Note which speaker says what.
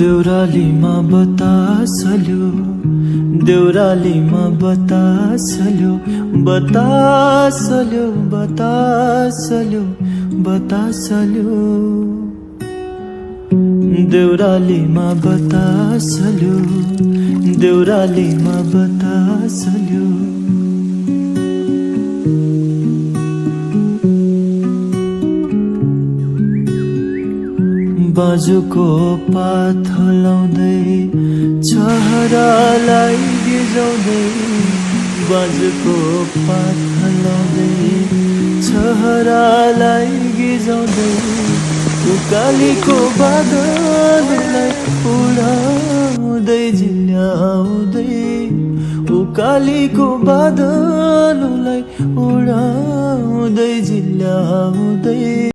Speaker 1: देउरालीमा बतासल्यो देउरालीमा बतासल्यो बतासल्यो बतासल्यो बतासल्यो देउरालीमा बतासल्यो देउरालीमा बतासल्यो बाजुको पात हलाउँदै छहरालाई गिजाउँदै बाजुको पात हलाउँदै छहरालाई गिजाउँदै उकालीको बादललाई उडाउँदै झिल्याउँदै उकालीको बादललाई उडाउँदै झिल्याउँदै